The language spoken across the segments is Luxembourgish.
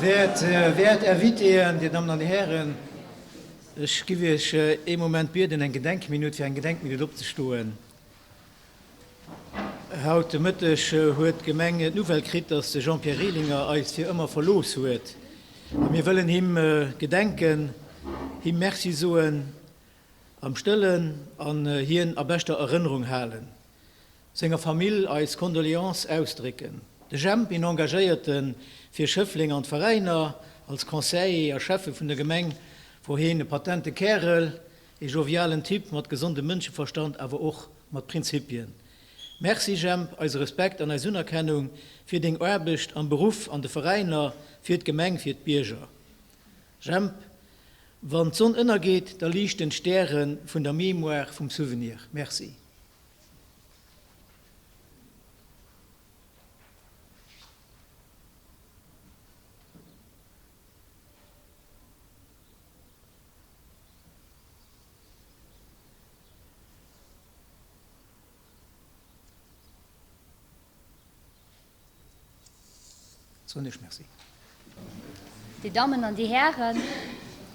Wäert, wäert Invitéen, Dir Dammen an Dir Hären, ech giff Iech ee Moment bieden, eng Gedenkminutt, fir eng Gedenkminutt opzestoen. Haut de Mëtteg huet d'Gemeng d'Nouvelle kritt, dass de Jean-Pierre Rehlinger eis fir ëmmer verlooss huet. A mir wëllen him gedenken, him Merci soen am Stëllen an hien a beschter Erënnerung halen. Senger Famill eis Condoléances ausdrécken. De Jemp, een Engagéierte fir Schëffleng an d'Veräiner, als Conseiller a Schäffe vun der Gemeng wor heen e patente Kärel, ee jovialen Typ mat gesondem Mënscheverstand, awer och mat Prinzipien. Merci Jemp, eise Respekt an eis Unerkennung fir deng Aarbecht am Beruff, an de Veräiner, fir d'Gemeng, fir d'Bierger. Jemp, wann d'Sonn ënnergeet, da liichten d'Stäre vun der Mémoire, vum Souvenir. Merci. Soen Iech Merci. Dir Dammen an Dir Hären,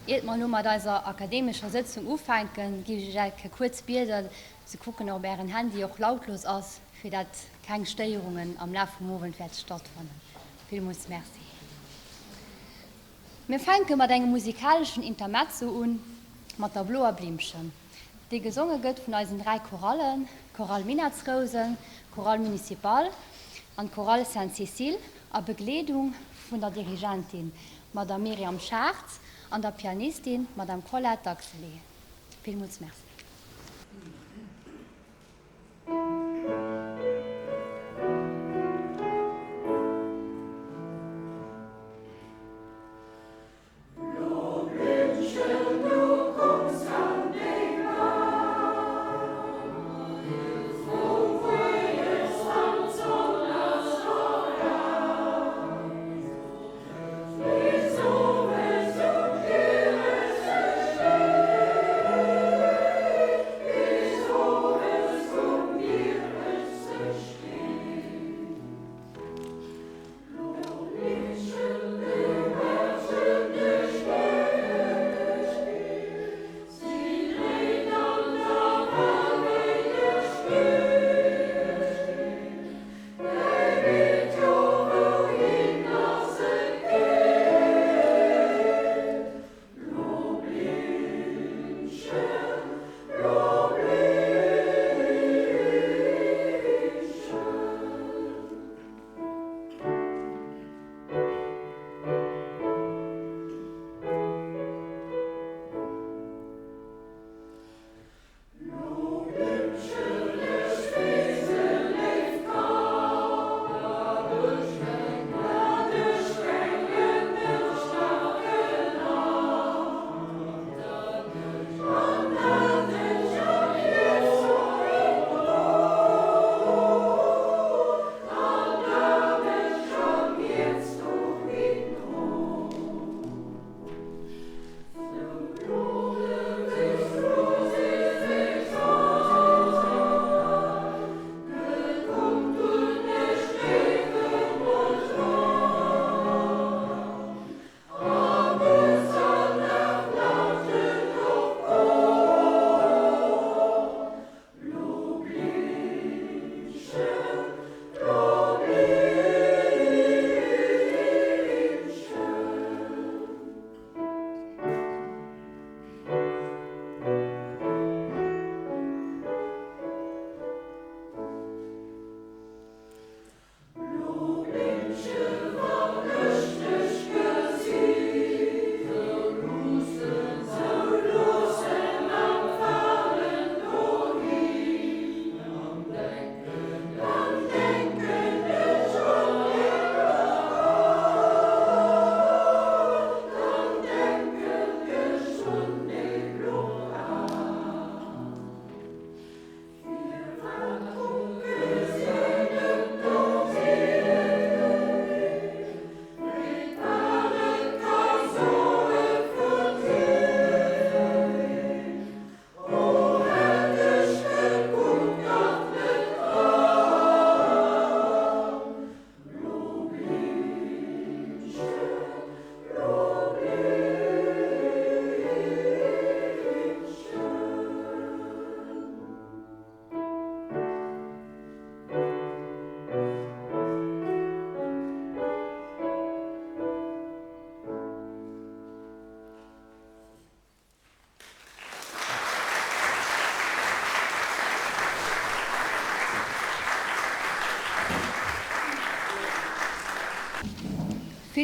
iert mer elo mat eiser akademescher Sëtzung ufänken, géif ech Iech kuerz bieden, ze kucken, ob Ären Handy och lautlos ass, fir dat keng Stéierungen am Laf vum Owend wäerte stattfannen. Villmools Merci. Mir fänke mat engem musikaleschen Intermezzo un, mat der Bloer Blimmchen, déi gesonge gëtt vun eisen 3 Chorallen, Chorale Minettsrousen, Chorale Municipale an Chorale Sainte-Cécile, a Begleedung vun der Dirigentin, Madame Myriam Schartz, an der Pianistin, Madame Colette Daxely. Villmools Merci.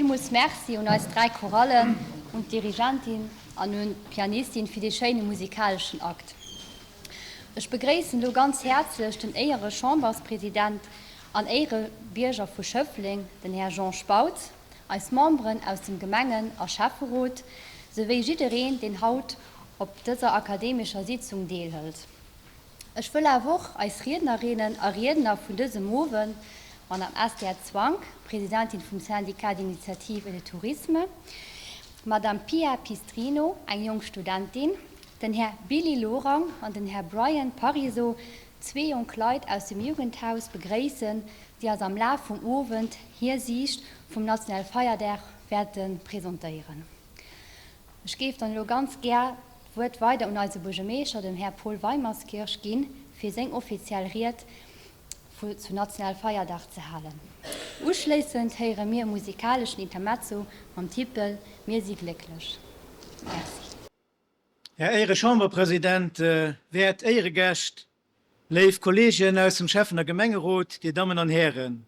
Villmools Merci un eis 3 Chorallen, un d'Dirigentin an un d'Pianistin fir dee schéine musikaleschen Akt. Ech begréissen elo ganz häerzlech den Éiere-Chamberspresident an Éirebierger vu Schëffleng, den Här Jean Spautz, eis Memberen aus dem Gemengen a Schäfferot, souwéi jiddereen, deen haut op dëser akademescher Sitzung deelhëlt. Ech wëll awer och eis Riednerinnen a Riedner vun dësem Owend, Madame Esther Zwank, Presidentin vum Syndicat d'initiative et de tourisme, Madame Pia Pistrino, eng jonk Studentin, den Här Billy Lorang an den Här Brian Parisot, zwee jonk Leit aus dem Jugendhaus, begréissen, déi eis am Laf vum Owend hir Siicht vum Nationale Feierdag wäerte presentéieren. Ech géif dann elo ganz gär d'Wuert weider un eise Buergermeeschter, dem Här Paul Weimerskirch, ginn, fir seng offiziell Ried zu Nationale Feierdag ze halen. Uschléissend héiere mir e musikaleschen Intermezzo mam Titel Mir si glécklech. Merci. Här Éiere-Chamberpresident, wäert Éieregäscht, léif Kolleegen aus dem Schäffen a Gemengerot, Dir Dammen an Hären.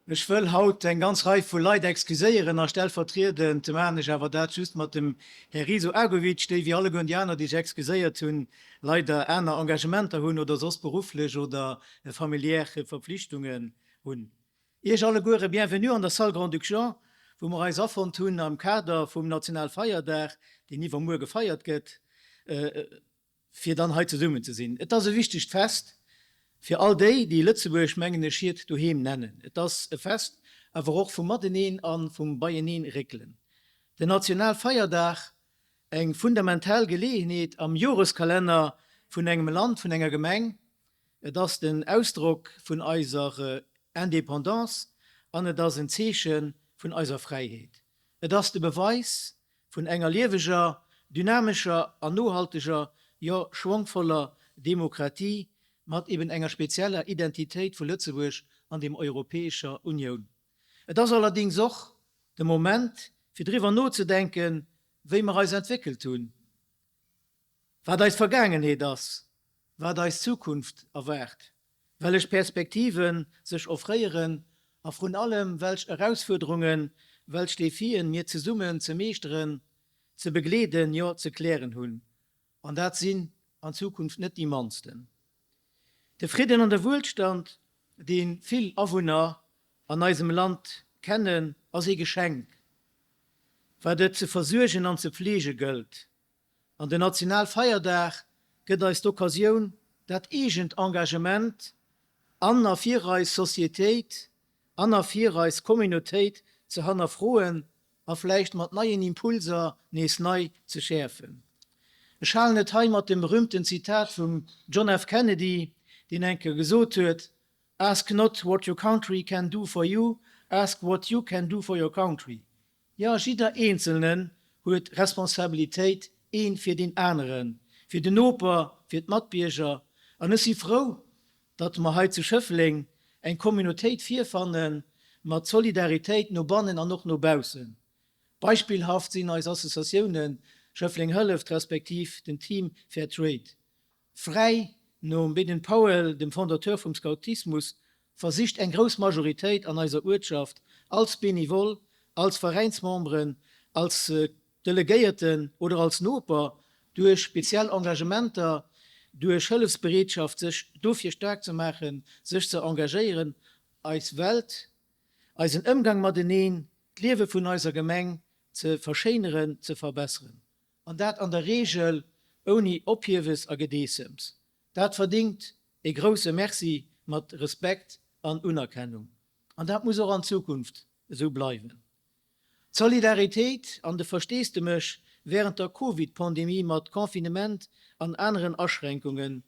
Ech wëll haut eng ganz Rei vu Leit excuséieren a stellvertriedend maachen ech awer dat just mat dem Här Rizo Agovic, déi wéi allegueren déi aner, déi sech excuséiert hunn, leider aner Engagementer hunn oder soss berufflech oder familiär Verpflichtungen hunn. Iech alleguere Bienvenue an der Salle Grand-Duc Jean, wou mer eis afonnt hunn am Kader vum Nationalfeierdag, deen iwwermuer gefeiert gëtt. Fir dann hei zesummen ze sinn. Et ass e wichtegt Fest fir all déi, déi Lëtzebuerg, mengen ech, hiert Doheem nennen. Et ass e Fest awer och vum Mateneen a vum Beieneenréckelen. Den Nationalfeierdag, eng fundamental Geleeënheet am Joreskalenner vun engem Land, vun enger Gemeng. Et ass den Ausdrock vun eiser Indépendance an et ass en Zeeche vun eiser Fräiheet. Et ass de Beweis vun enger lieweger, dynamescher an nohalteger, jo schwongvoller Demokratie mat eben enger spezieller Identitéit vu Lëtzebuerg an dem Europäescher Unioun. Et ass allerdings och de Moment fir driwwer nozedenken, wéi mer eis entwéckelt hunn, wat eis Vergaangenheet ass, wat eis Zukunft erwaart. Wellech Perspektive sech offréieren a vrun allem welch Erausfuerderungen, welch Defien mir zesummen ze meeschteren, ze begleeden, jo ze klären hunn. An dat sinn an Zukunft net déi mannsten. De Fridden an de Wuelstand, dee vill Awunner an eisem Land kennen, ass ee Geschenk, wat et ze versuergen an ze pfleege gëllt. An den Nationalfeierdag gëtt eis d'Occasioun, dat eegent Engagement an a fir eis Societéit an a fir eis Communautéit ze hannerfroen a vläicht mat neien Impulser nees nei ze schäerfen. Ech halen et hei mat dem berühmten Zitat vum John F. Kennedy, deen eng Kéier gesot huet, Ask not what your country can do for you, ask what you can do for your country. Jo, jidder Eenzelnen huet Responsabilitéit, een fir deen aneren, fir den Noper, fir d'Matbierger. An ech si frou, datt mer hei zu Schëffleng eng Communautéit virfanne mat Solidaritéit no bannen an och no baussen. Beispillhaft sinn eis Associatiounen Schëffleng Hëlleft respektiv den Team Fair Trade. Fräi nom Baden Powell, dem Fondateur vum Scoutismus, versicht eng grouss Majoritéit an eiser Uertschaft als Benevole, als Veräinsmemberen, als Delegéierten oder als Noper duerch speziell Engagementer, duerch Hëllefsbereetschaft sech dofir staark ze maachen, sech ze engagéieren, eis Welt, eisen Ëmgang mateneen, d'Liewe vun eiser Gemeng ze verschéineren, ze verbesseren. An dat an der Reegel ouni Ophiewes a Gedeessems. Dat verdingt e grousse Merci mat Respekt an Unerkennung. An dat muss och an Zukunft esou bleiwen. D'Solidaritéit an de Versteesdemech wärend der Covid-Pandemie mat Confinement an aneren Aschränkungen,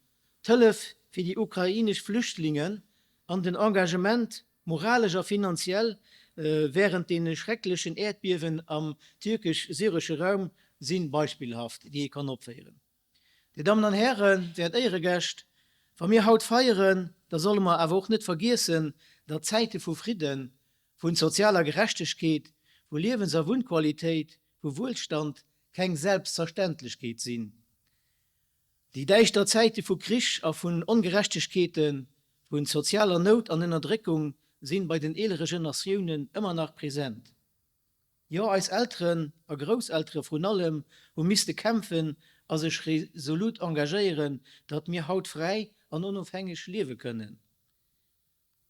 d'Hëllef fir déi ukrainesch Flüchtlingen an den Engagement moralesch a finanziell, wärend deene schrecklechen Äerdbiewen am tierkesch-syresche Raum si beispillhaft, déi ee kann opféieren. Dir Dammen an Hären, wäert Éieregäscht, wa mir haut feieren, da solle mer awer och net vergiessen, datt Zäite vu Fridden, vu sozialer Gerechtegkeet, vu Liewens a Wunnqualitéit, vu Wuelstand keng Selbstverständlechkeet sinn. Déi däischter Zäite vu Krich a vun Ongerechtegkeeten, vu sozialer Nout an Ënnerdréckung sinn bei den eelere Generatiounen ëmmer nach present. Jo, eis Elteren a Grousseltere vrun allem hu misste kämpfen a sech resolut engagéieren, datt mir haut fräi an onofhängeg liewe kënnen.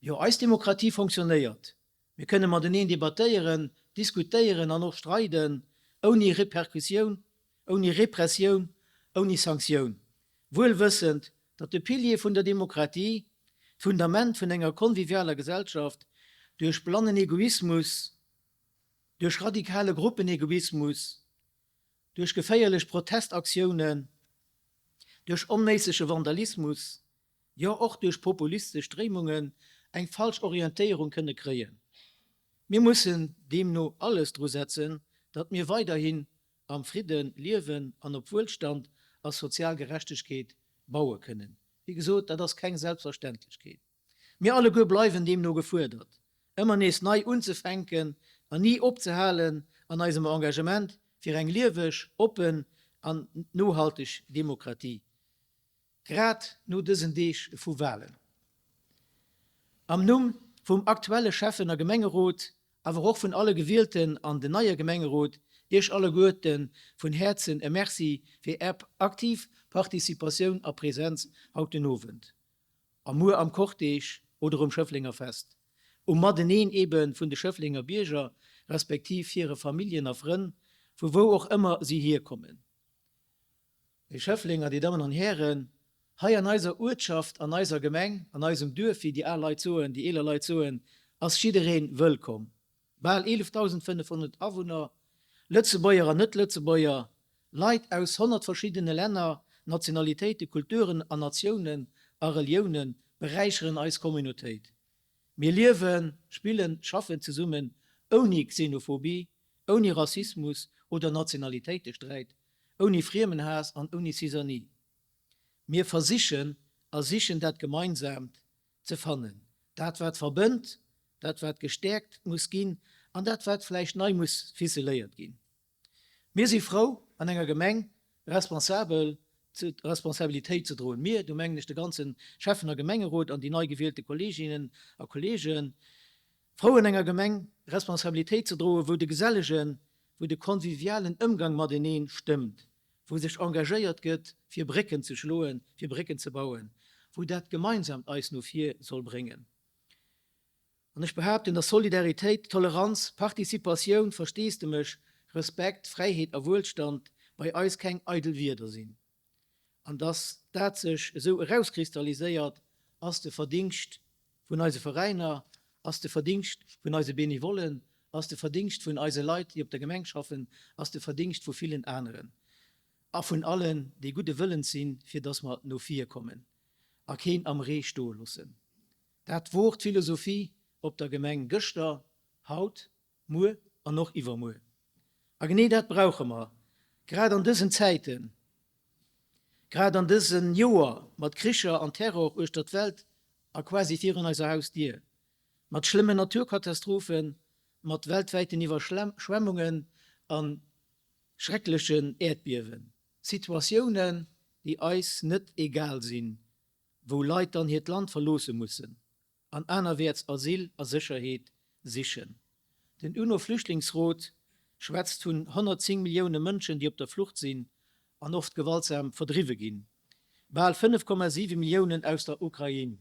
Jo, eis Demokratie fonctionnéiert. Mir kënne mateneen debattéieren, diskutéieren an och streiden, ouni Repercussioun, ouni Repressioun, ouni Sanktioun. Wuel wëssend, datt de Pilier vun der Demokratie, d'Fundament vun enger convivialer Gesellschaft, duerch blannen Egoismus, duerch radikale Gruppenegoismus, duerch geféierlech Protestaktiounen, duerch onméissege Vandalismus, jo och duerch populistesch Stréimungen eng falsch Orientéierung kënne kréien. Mir mussen deemno alles dru setzen, datt mir weiderhin am Fridde liewen an op Wuelstand a sozial Gerechtegkeet baue kënnen. Wéi gesot, dat ass keng Selbstverständlechkeet. Mir alleguer bleiwen deemno gefuerdert, ëmmer nees nei unzefänken an ni opzehalen an eisem Engagement fir eng lieweg, oppen an nohalteg Demokratie. Grad no dësen Deeg vu Walen. Am Numm vum aktuelle Schäffen a Gemengerot, awer och vun alle Gewielten an den neie Gemengerot, Iech alleguerte vun Häerzen e Merci fir Är aktiv Participatioun a Präsenz haut den Owend a muer am Cortège oder um Schëfflenger Fest, um Mateneen ebe vun de Schëfflenger Bierger respektiv hire Familljen a Frënn, vu wou och ëmmer si hierkommen. Léif Schëfflenger, Dir Dammen an Hären, hei an eiser Uertschaft, an eiser Gemeng, an eisem Duerf, wéi déi al Leit soen, déi eeler Leit soen, ass jidderee wëllkomm. Bal 11.500 Awunner, Lëtzebuerger an Net-Lëtzebuerger, Leit aus 100 verschiddene Länner, Nationalitéiten, Kulturen an Natiounen a Relioune beräicheren eis Communautéit. Mir liewen, spillen, schaffen zesummen, ouni Xenophobie, ouni Rassismus oder Nationalitéitesträit, ouni Friemenhaass an ouni Zizanie. Mir versichen a sichen dat Gemeinsaamt ze fannen, dat wat verbënnt, dat wat gestäerkt muss ginn an dat wat vläicht nei muss ficeléiert ginn. Mir si frou, an enger Gemeng responsabel Responsabilitéit ze droen. Mir, do mengen ech de ganze Schäffen a Gemengerot an déi nei gewielte Kolleeginnen a Kolleegen, frou an enger Gemeng Responsabilitéit ze droen, wou de gesellegen, wou de convivialen Ëmgang matenee stëmmt, wou sech engagéiert gëtt fir Brécken ze schloen, fir Brécken ze bauen, wou dat Gemeinsamt eis no vir soll bréngen. An ech behaapten, dass Solidaritéit, Toleranz, Participatioun, Versteesdemech, Respekt, Fräiheet a Wuelstand bei eis keng eidel Wierder sinn. An dass dat sech esou erauskristalliséiert, ass de Verdingscht vun eise Veräiner, ass de Verdingscht vun eise Benevollen, ass de Verdingscht vun eise Leit, déi op der Gemeng schaffen, ass de Verdingscht vu villen aneren a vun allen, déi gudde Wëllens sinn, fir dass mer no vir kommen a keen am Ree stoe loossen. Dat wor d'Philosophie op der Gemeng gëschter, haut Muer an och iwwermuer. A genee dat brauche mer, grad an dësen Zäiten, grad an dësen Joer mat Kricher an Terror uechter d'Welt a quasi virun eiser Hausdier, mat schlëmmen Naturkatastrophen, mat weltwäiten Iwwerschwemmungen a schrecklechen Äerdbiewen. Situatiounen, déi eis net egal sinn, wou Leit dann hiert Land verloosse mussen. an anerwäerts Asyl a Sécherheet sichen. Den UNO-Flüchtlingsrot schwätzt vun 110 Millioune Mënschen, déi op der Flucht sinn an oft gewaltsam verdriwwe ginn. Bal 5,7 Milliounen aus der Ukrain.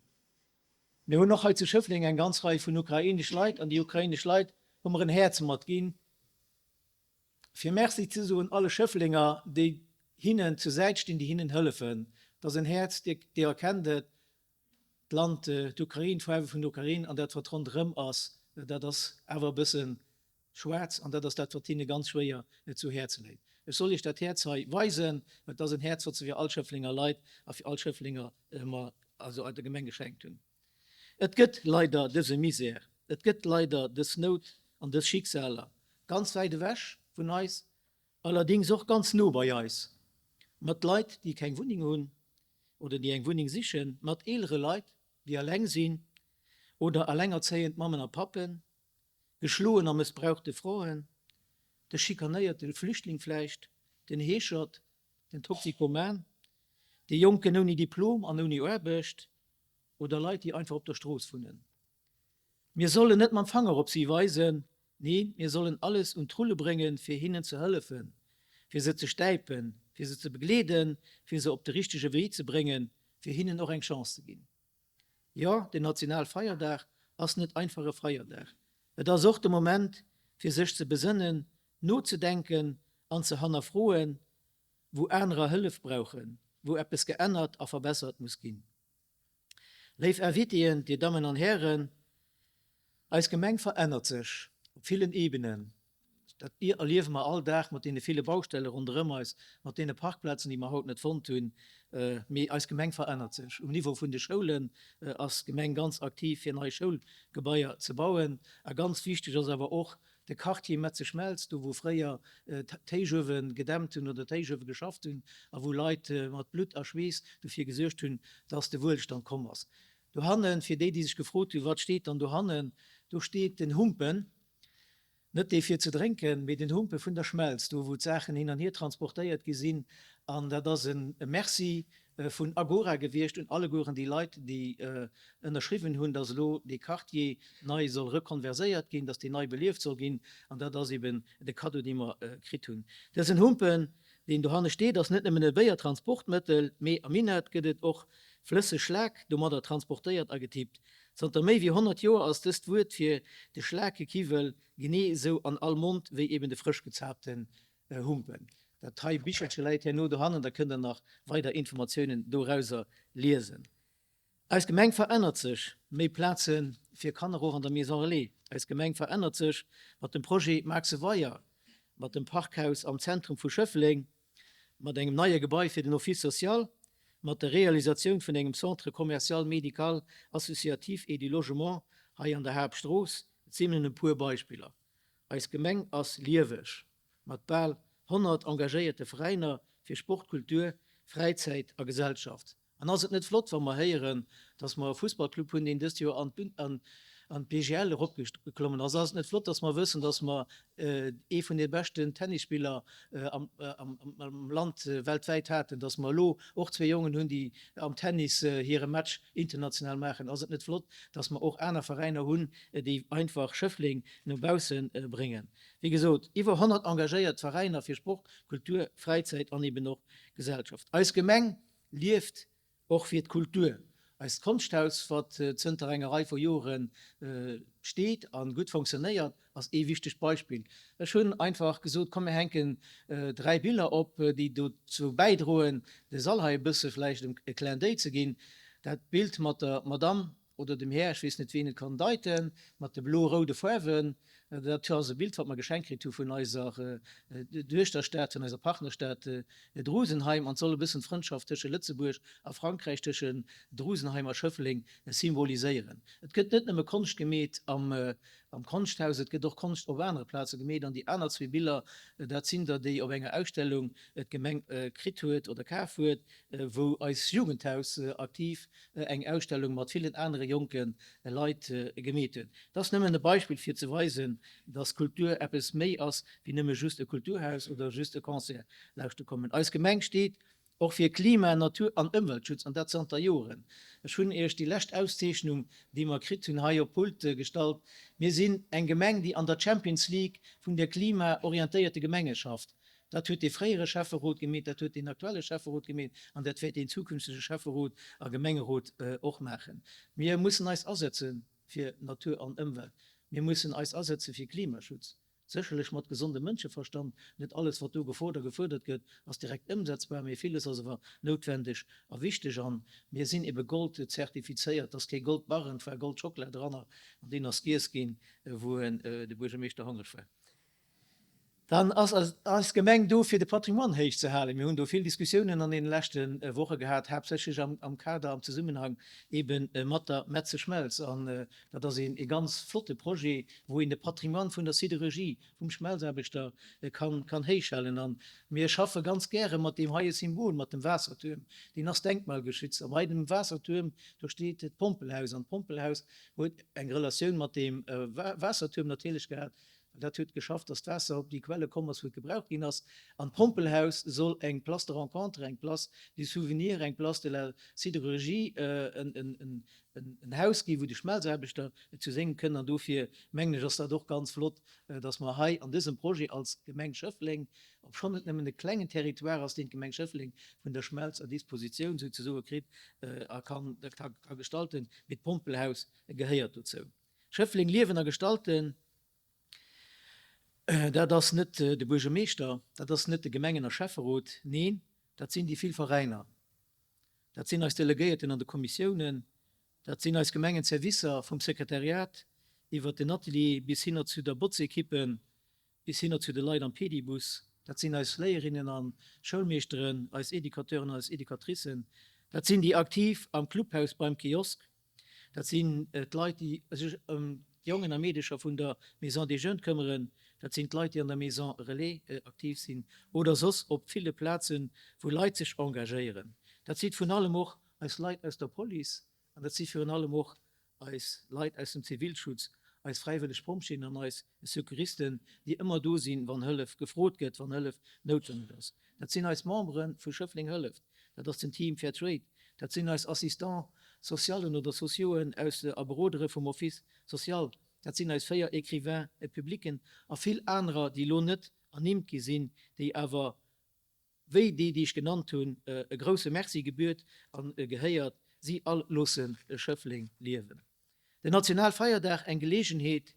Mir hunn och hei zu Schëffleng eng ganz Rei vun ukrainesch Leit an déi ukrainesch Leit hu mer en Häerz matginn, fir Merci ze soen alle Schëfflenger, déi hinnen zur Säit stinn, déi hinnen hëllefen. Et ass en Häerz, Dir erkennt et, D'Land, d'Ukrain, d'Faarwe vun der Ukrain an dat wat ronderëm ass, dat ass awer e bësse schwaarz an dat ass dat wat hinne ganz schwéier zu Häerze läit. Ech soll Iech dat Häerz hei weisen, et ass en Häerz wat se fir all Schëfflenger Leit a fir all Schëfflenger mer, also der Gemeng geschenkt hunn. Et gëtt leider dëse Misär, et gëtt leider dës Nout an dës Schicksaler ganz wäit ewech vun eis, Allerdings och ganz no bei eis, mat Leit, déi keng Wunneng hunn oder déi eng Wunneng sichen, mat eelere Leit, déi eleng sinn oder elengerzéiend Mammen a Pappen, geschloen a mëssbrauchte Fraen, de schikanéierte Flüchtling vläicht, den Heeschert, den Toxikoman, de Jonken ouni Diplom an ouni Aarbecht oder Leit, déi einfach op der Strooss wunnen. Mir sollen net mam Fanger op si weisen. Neen, mir sollen alles un d'Rulle bréngen, fir hinnen ze hëllefen, fir se ze stäipen, fir se ze begleeden, fir se op de richtege Wee ze bréngen, fir hinnen och eng Chance ze ginn. Jo, den Nationalfeierdag ass net einfach e Feierdag. Et ass och de Moment, fir sech ze besënnen, nozedenken an ze hannerfroen, wou anerer Hëllef brauchen, wou eppes geännert a verbessert muss ginn. Léif Invitéen, Dir Dammen an Hären, eis Gemeng verännert sech op villen Ebenen. Dat erliewe mer all Dag mat deene ville Baustelle ronderëm eis, mat deene Parkplazen, déi mer haut net fonnt hunn. Mee eis Gemeng verännert sech. Um Niveau vun de Schoulen ass d'Gemeng ganz aktiv, fir nei Schoulgebaier ze bauen. A ganz wichteg ass awer och de Quartier Metzeschmelz, do wou fréier d'Héichuewe gedämpt hunn oder d'Héichuewe geschafft hunn a wou Leit mat Blutt a Schweess dofir gesuergt hunn, dass de Wuelstand komm ass. Dohannen, fir déi, déi sech gefrot hunn, wat steet dann dohannen, do steet den Humpen. Net dee fir ze drénken, mee den Humpe vun der Schmelz, do wou d'Saachen hin an hier transportéiert gi sinn. An dat ass e Merci vun Agora gewiescht un allegueren déi Leit, déi ënnerschriwwen hunn, datt elo dee Quartier nei soll rekonverséiert ginn, datt deen nei belieft soll ginn. An dat ass eben de Kaddo, dee mer kritt hunn. Dësen Humpen, deen dohanne steet, ass net nëmmen e Béiertransportmëttel, mee am Minett gëtt et och flësseg Schlak domadder transportéiert a getippt. Zanter méi wéi 100 Joer ass dëst Wuert fir de Schlakekiwwel genee esou an all Mond wéi eben de frësch gezaapten Humpen. Dat hei Bichelche läit herno dohannen, da kënnt der nach weider Informatiounen dorauser liesen. Eis Gemeng verännert sech, méi Plaze fir Kanner och an der Maison Relais. Eis Gemeng verännert sech mat dem Projet Maaxeweier, mat dem Parkhaus am Zentrum vu Schëffleng, mat engem neie Gebai fir den Office social, mat der Realisatioun vun engem Centre commercial, médical, associatif et du logement hei an der Haaptstrooss. Et sinn nëmmen e puer Beispiller. Eis Gemeng ass lieweg, mat bal 100 engagéierte Veräiner fir Sport, Kultur, Fräizäit a Gesellschaft. An ass et net flott, wa mer héieren, dass mer e Fussballclub hunn, deen dëst Joer an d'BGL eropgeklommen ass? Ass et net flott, dass mer wëssen, dass mer ee vun de beschten Tennisspiller am Land weltwäit haten, dass mer elo och zwee Jongen hunn, déi am Tennis hire Match international maachen? Ass et net flott, dass mer och aner Veräiner hunn, déi einfach Schëffleng no bausse bréngen? Wéi gesot, iwwer 100 engagéiert Veräiner fir Sport, Kultur, Fräizäit an eben och Gesellschaft. Eis Gemeng lieft och fir d'Kultur. Eist Konschthaus, wat zënter enger Rei vu Jore steet a gutt fonctionnéiert, ass ee wichtegt Beispill. Ech hunn einfach gesot, komm mir hänken 3 Biller op, déi dozou bäidroen, de Sall hei e bësse vläicht e Clin d'oeil ze ginn. Dat Bild mat der Madamm oder dem Här, ech weess net ween et kann deiten, mat de blo-roude Faarwen, dat ass e Bild wat mer geschenkt kritt hu vun eiser Duechterstad, vun eiser Partnerstad Drusenheim an soll e bëssen d'Frëndschaft tësche Lëtzebuerg a Frankräich, tësche Drusenheim a Schëffleng symboliséieren. Et gëtt net nëmme Konscht gemeet am Konschthaus, et gëtt och Konscht op anere Plaze gemeet an déi aner zwee Biller, dat sinn der déi op enger Ausstellung d'Gemeng kritt huet oder kaf huet, wou eis Jugendhaus aktiv eng Ausstellung mat villen anere jonke Leit gemeet huet. Dat ass nëmmen e Beispill fir ze weisen, dass Kultur eppes méi ass wéi nëmme just e Kulturhaus oder just e Concert lauschte kommen. Eis Gemeng steet och fir Klima-, Natur an Ëmweltschutz, an dat zanter Joren. Ech hunn Iech déi lescht Auszeechnung, déi mer kritt hunn, hei op d'Pult gestallt. Mir sinn eng Gemeng, déi an der Champions League vun der klimaorientéierte Gemenge schafft. Dat huet dee fréiere Schäfferot gemeet, dat huet deen aktuelle Schäfferot gemeet an dat wäert deen zukünftege Schäfferot a Gemengerot och maachen. Mir mussen eis asetze fir Natur an Ëmwelt. Mir mussen eis asetze fir Klimaschutz, sécherlech mat gesondem Mënscheverstand. Net alles, wat do gefrot a gefuerdert gëtt, ass direkt ëmsetzbar, mee villes ass awer noutwendeg a wichteg. A mir sinn ebe Gold-zertifizéiert. Et ass kee Goldbarren, et war Goldschockela dranner an deen ass giess ginn, wou de Buergermeeschter hongreg war. Dann ass eis Gemeng do fir de Patrimoine héich ze halen. Mir hunn do vill Diskussiounen an deene leschte Woche gehat, haaptsächlech am Kader, am Zesummenhang ebe mat der Metzeschmelz. An dat ass ee ganz flotte Projet, wou een de Patrimoine vun der Siderurgie, vum Schmelzaarbechter kann héichhalen. A mir schaffe ganz gäre mat deem heie Symbol, mat dem Waassertuerm. Deen ass denkmalgeschützt. A bei dem Waassertuerm, do steet d'Pompelhaus. An d'Pompelhaus huet eng Relatioun mat deem Waassertuerm natierlech gehat. Well dat huet geschafft, dass d'Waasser op déi Quelle komm ass, wou et gebraucht ginn ass. An d'Pompelhaus soll eng Place de rencontre, eng Place du souvenir, eng Place de la sidérurgie, en Haus ginn, wou de Schmelzaarbechter zu sengem kënn. An dofir mengen ech, ass dat och ganz flott, dass mer hei an dësem Projet als Gemeng Schëffleng, obschonn et nëmmen e klengen Territoire ass, deen d'Gemeng Schëffleng vun der Schmelz a Dispositioun souzesoe kritt a ka gestalten, mee d'Pompelhaus gehéiert dozou. Schëffleng liewen a gestalten, dat ass net de Buergermeeschter, dat ass net de Gemengen a Schäfferot, neen, dat sinn déi vill Veräiner, dat sinn eis Delegéierten an de Kommissiounen, dat sinn eis Gemengenservicer, vum Sekretariat iwwert den Atelier bis hinner zu der Botzequippe, bis hinner zu de Leit am Pedibus, dat sinn eis Léierinnen a Schoulmeeschteren, eis Educateuren an eis Educatricen, dat sinn déi Aktiv am Clubhaus beim Kiosk, Dat sinn d'Leit, déi sech ëm d'Jongen a Meedecher vun der Maison des Jeunes këmmeren. Dat sinn d'Leit, déi an der Maison Relais aktiv sinn oder soss op ville Plazen, wou Leit sech engagéieren. Dat si vun allem och eis Leit aus der Police an dat si virun allem och eis Leit aus dem Zivilschutz, eis fräiwëlleg Pompjeeën an eis Secouristen, déi ëmmer do sinn, wann Hëllef gefrot gëtt, wann Hëllef noutwenneg ass. Dat sinn eis Membere vu Schëffleng Hëlleft, dat ass den Team Fair Trade, dat sinn eis Assistants socialen oder sociauxen aus a Berodere vum Office social, dat sinn eis 4 Écrivains publics a vill anerer, déi elo net ernimmt gi sinn, déi awer, wéi déi, déi ech genannt hunn, e grouse Merci gebührt a gehéiert. Si all loosse Schëffleng liewen. Den Nationalfeierdag, eng Geleegenheet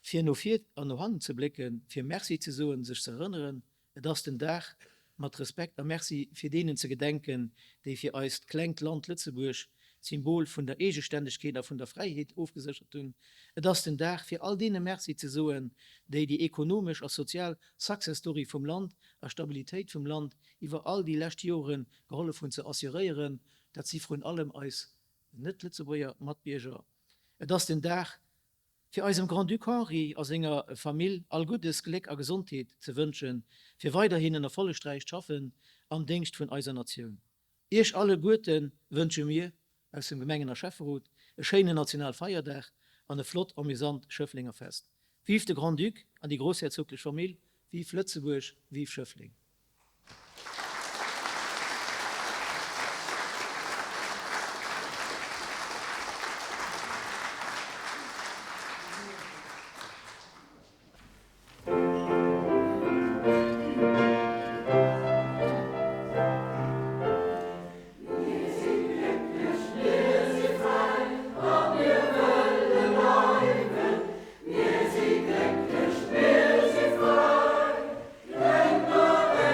fir no vir an no hannen ze blécken, fir Merci ze soen, sech ze erënneren. Et ass den Dag mat Respekt a Merci fir deenen ze gedenken, déi fir eist klengt Land Lëtzebuerg d'Symbol vun der Eegestännegkeet a vun der Fräiheet ofgeséchert hunn. Et ass den Dag fir all deene Merci ze soen, déi déi ekonomesch a sozial Success Story vum Land a Stabilitéit vum Land iwwer all déi lescht Jore gehollef hunn ze assuréieren. Dat si vrun allem eis net-Lëtzebuerger Matbierger. Et ass den Dag, fir eisem Grand-Duc Henri a senger Famill all Guddes, Gléck a Gesondheet ze wënschen, fir weiderhin en erfollegräicht Schaffen am Déngscht vun eiser Natioun. Iech alleguerte wënsche mir aus dem Gemengen a Schäfferot e schéinen Nationalfeierdag an e flott amüsant Schëfflenger Fest. Vive de Grand-Duc an déi groussherzoglech Famill, vive Lëtzebuerg, vive Schëffleng! Mir si glécklech, mir si fräi a mir wëlle bleiwen. Mir si glécklech, mir si fräi, kleng a.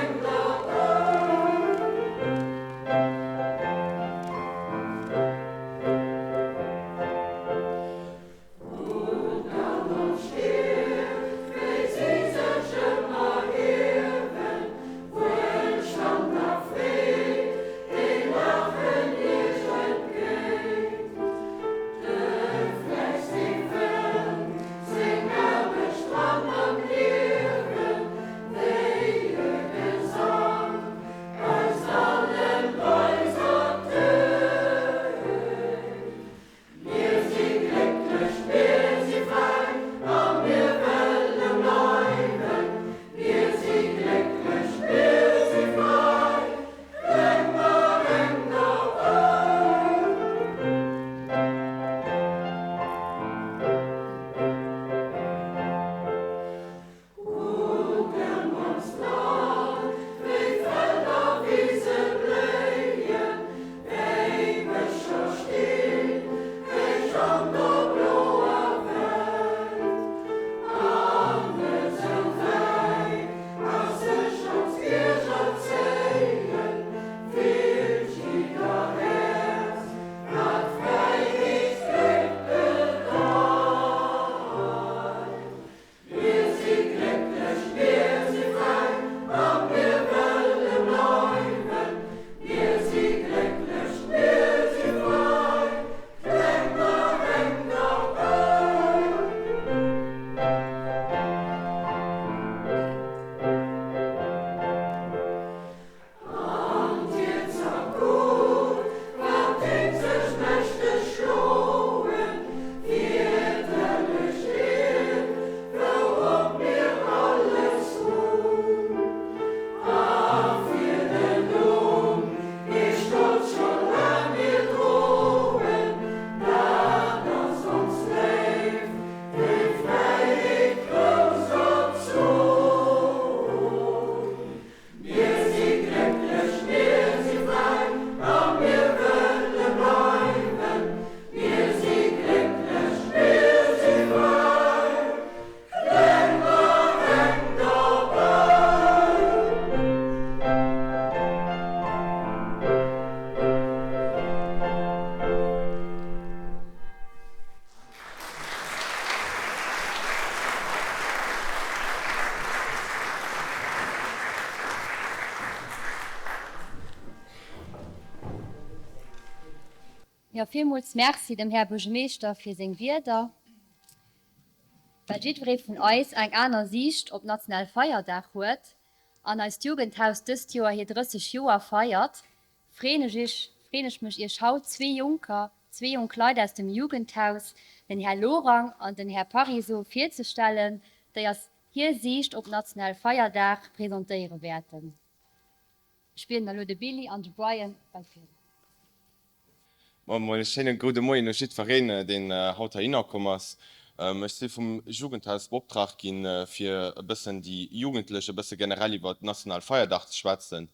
Jo, villmools Merci dem Här Buergermeeschter fir seng Wierder. Well jiddweree vun eis eng aner Siicht op Nationalfeierdag huet an eist Jugendhaus dëst Joer hir 30 Joer feiert, freen ech iech, freen ech mech iech haut zwee Jonker, zwee jonk Leit aus dem Jugendhaus, den Här Lorang an den Här Parisot virzestellen, déi eis hir Siicht op Nationalfeierdag presentéiere wäerten. Ech bieden elo de Billy an de Brian bei d'Bün. Bon, mol e schéine gudde Moien u jiddwereen, deen haut heihinner komm ass. Ech si vum Jugendhaus beoptraagt ginn, fir e bëssen déi Jugendlech e bësse generell iwwer national Feierdag ze schwätzen.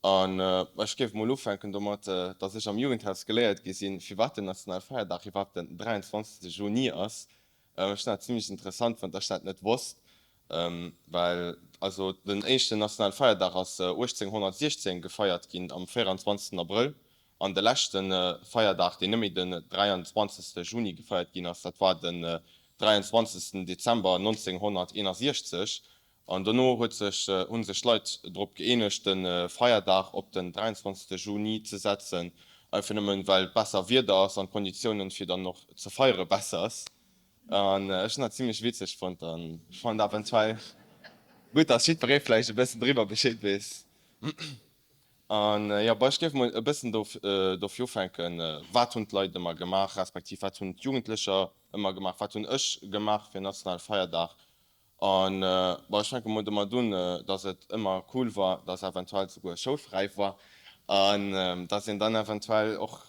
An ech géif mol ufänken domat, dass ech am Jugendhaus geléiert gi sinn, firwat den nationale Feierdag iwwerhaapt den 23. Juni ass. Ech hunn dat zimlech interessant fonnt, dass ech dat net wosst, well also den éischten nationale Feierdag ass 1816 gefeiert ginn am 24. Abrëll an de leschte Feierdag, deen net méi den 23. Juni gefeiert ginn ass, dat war den 23. Dezember 1961. An dono huet sech, hu sech d'Leit drop gëeenegt, de Feierdag op den 23. Juni ze setzen, einfach nëmmen, well besser Wieder ass an d'Konditiounen, fir dann och ze feiere besser ass. An ech hunn dat zimlech witzeg fonnt an ech fannen et eventuell gutt, dass jiddweree vläicht e bëssen driwwer Bescheed weess. An jo, bon, ech géif mol e bëssen dofir ufänken, wat hunn d'Leit ëmmer gemaach, respektiv wat hunn d'Jugendlecher ëmmer gemaach, wat hunn ech gemaach fir nationale Feierdag An bon, ech fänke mol domat un, dass et ëmmer cool war, dass eventuell souguer schoulfräi war an dass een dann eventuell och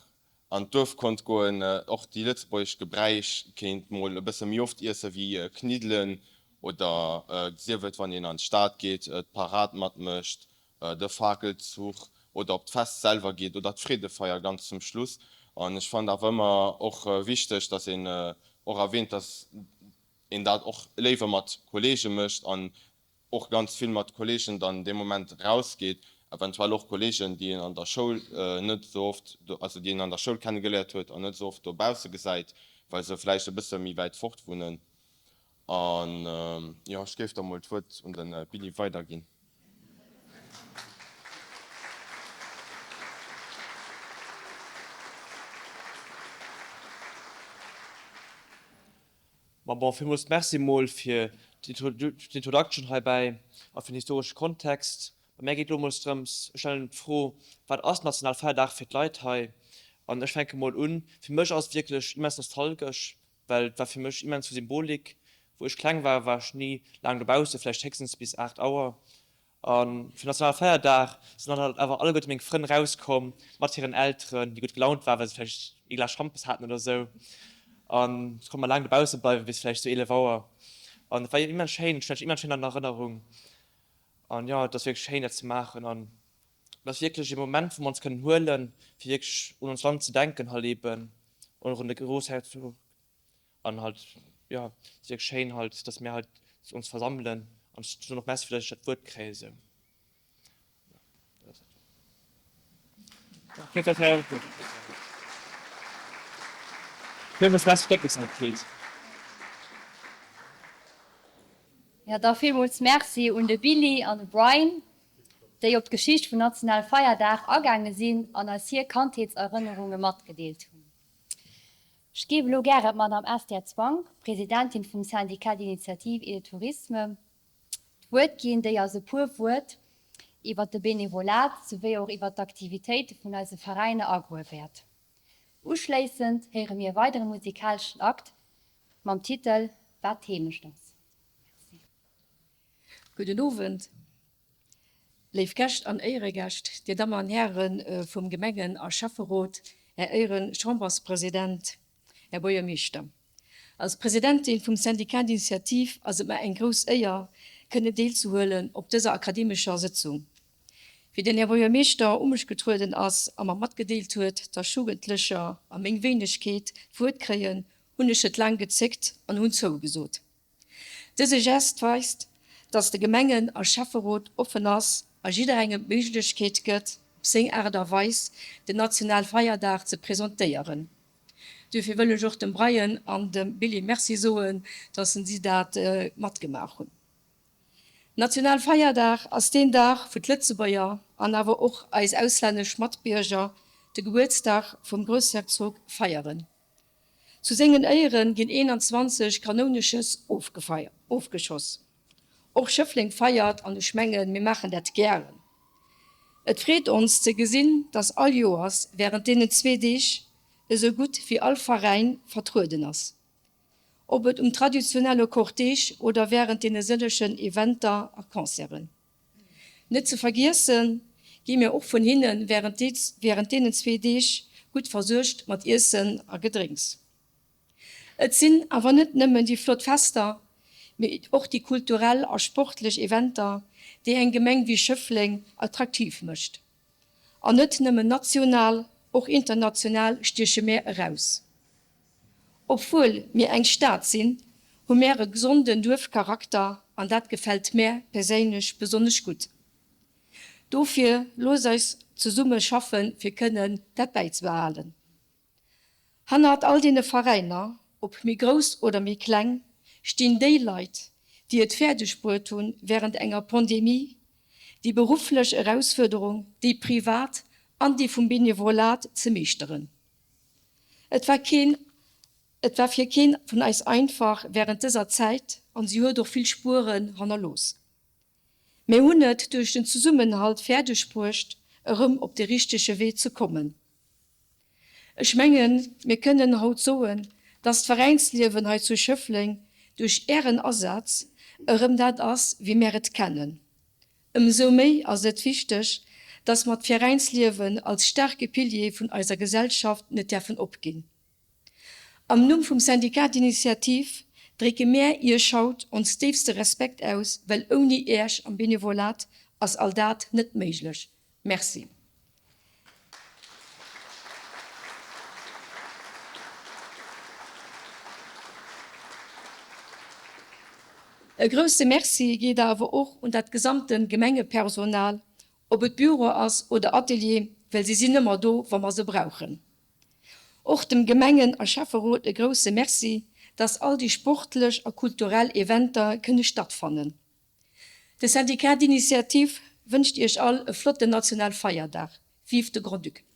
an d'Duerf konnt goen, och déi lëtzebuergesch Gebräich kéint mol e bësse méi oft iesse wéi Kniddelen oder sief et wann een an d'Stad geet, d'Parad matmécht, de Fakelzuch oder op d'Fest selwer geet oder d'Freedefeier ganz zum Schluss. An ech fannen awer ëmmer och wichteg, dass een och erwähnt, dass een dat och léiwer mat Kollege mécht an och ganz vill mat Kollegen dann dee Moment rausgeet, eventuell och Kollegen, déi een an der Schoul net esou oft, also déi een an der Schoul kennegeléiert huet an net esou oft dobausse gesäit, well se vläicht e bësse méi wäit fort wunnen. An jo, ech géif da mol d'Wuert un de Billy weiderginn. Ma bon, villmools Merci mol fir d'Introduction heibäi a fir den historesche Kontext. Bei mär geet elo emol drëms, ech stellen d'Fro, Wat ass Nationalfeierdag fir d'Leit hei? An ech fänke mol un, Fir mech ass et wierklech immens nostalgesch, well et war fir mech immens vu Symbolik. Wou ech kleng war, war ech ni laang dobaussen, vläicht héchstens bis 8 Auer. A fir nationale Feierdag sinn dann halt awer alleguerte meng Frënn rauskomm mat hiren Elteren, déi gutt gelaunt waren, well se vläicht ee Glas Schampes haten oder sou. An du konnte mer laang dobausse bleiwen, bis vläicht sou 11 Auer. An et war immens schéin, ech hunn dat immens schéin an Erënnerung. An jo, et ass wierklech schéin, dat ze maachen. An et ass wierklech ee Moment, wou mer ons kënnen huelen, fir wierklech un ons Land ze denken halt eben, och un de Groussherzog. An halt, jo, et ass wierklech schéin halt, dass mir halt ons versammelen. An ech soen och Merci, fir dass ech dat Wuert kréien esou. Jo, dat ass et. Villmools Merci fir d'Opmierksamkeet. Jo, da villmools Merci un de Billy an de Brian, déi op d'Geschicht vum nationale Feierdag agaange sinn an eis hir Kandheetserënnerunge matgedeelt hunn. Ech géif elo gären d'Madame Esther Zwank, Presidentin vum Syndicat d'initiative et de tourisme, d'Wuert ginn, déi eis e puer Wuert iwwert de Benevolat souwéi och iwwert d'Aktivitéite vun eise Veräiner agoe wäert. Uschléissend héiere mir e weidere musikaleschen Akt mam Titel Wat d'Heemecht ass. Merci. Gudden Owend, léif Gäscht an Éieregäscht, Dir Damme an Häre vum Gemengen a Schäfferot, Här Éiere-Chamberspresident, Här Buergermeeschter. Als Presidentin vum Syndicat d'initiative ass et mer eng grouss Éier, kënnen deelzehuelen op dëser akademescher Sëtzung. Wéi den Här Buergermeeschter u mech getrueden ass a mer matgedeelt huet, dass Jugendlecher a meng Wéinegkeet d'Wuert kréien, hunn ech net laang gezéckt an hunn zougesot. Dëse Gest weist, dass de Gemengen a Schäfferot offen ass a jidderengem d'Méiglechkeet gëtt, op seng Aart a Weis den Nationalfeierdag ze presentéieren. Duerfir wëll ech och dem Brian an dem Billy Merci soen, dass si dat matgemaach hunn. Nationalfeierdag ass deen Dag, wou d'Lëtzebuerger an awer och eis auslännesch Matbierger. de Gebuertsdag vum Groussherzog feieren. Zu sengen Éiere ginn 21 Kanouneschëss ofgeschoss. Och Schëffleng feiert, an ech mengen, mir maachen dat gären. Et freet ons ze gesinn, dass all Joers wärend deenen zwee Deeg esou gutt wéi all Veräin vertrueden ass. Ob et um traditionelle Cortège oder wärend deene sëllegen Eventer a Concerten. Net ze vergiessen, gi mir och vun hinne wärend deenen zwee Deeg gutt versuergt mat Iessen a Gedrénks. Et sinn awer net nëmmen déi flott Fester, mee och déi kulturell a sportlech Eventer, déi eng Gemeng wéi Schëffleng attraktiv mécht. An net nëmmen national, och international stieche mär eraus. Obwuel mir eng Stad sinn, hu mär e gesonden Duerfcharakter an dat gefält mär perséinlech besonnesch gutt. Dofir loosst eis zesumme schaffen, fir kënnen dat bäizebehalen. Hannert all deene Veräiner, ob méi grouss oder méi kleng, stinn déi Leit, déi et fäerdeg bruet hunn, wärend enger Pandemie déi berufflech Erausfuerderung, déi privat an déi vum Benevolat ze meeschteren. Et war keen, et war fir keen vun eis einfach wärend dëser Zäit an si huet och vill Spueren hannerlooss. Mir hunn et duerch den Zesummenhalt fäerdeg bruecht, erëm op de richtege Wee ze kommen. Ech mengen, mir kënnen haut soen, dass d'Veräinsliewen hei zu Schëffleng duerch Ären Asaz erëm dat ass, wéi mär et kennen. Ëmsou méi ass et wichteg, dass mer d'Veräinsliewen als staarke Pilier vun eiser Gesellschaft net däerfen opginn. Am Numm vum Syndicat d'initiative drécke mär Iech haut ons déifste Respekt aus, well ouni Äech am Benevolat ass all dat net méiglech. Merci. E grousse Merci geet awer och un dat gesamte Gemengepersonal, ob et Büro ass oder Atelier, well si sinn ëmmer do, wa mer se brauchen. Och dem Gemengen a Schäfferot e grousse Merci, dass all déi sportlech a kulturell Eventer kënne stattfannen. De Syndicat d'Initiative wënscht Iech all e flotten Nationalfeierdag. Vive de Grand-Duc!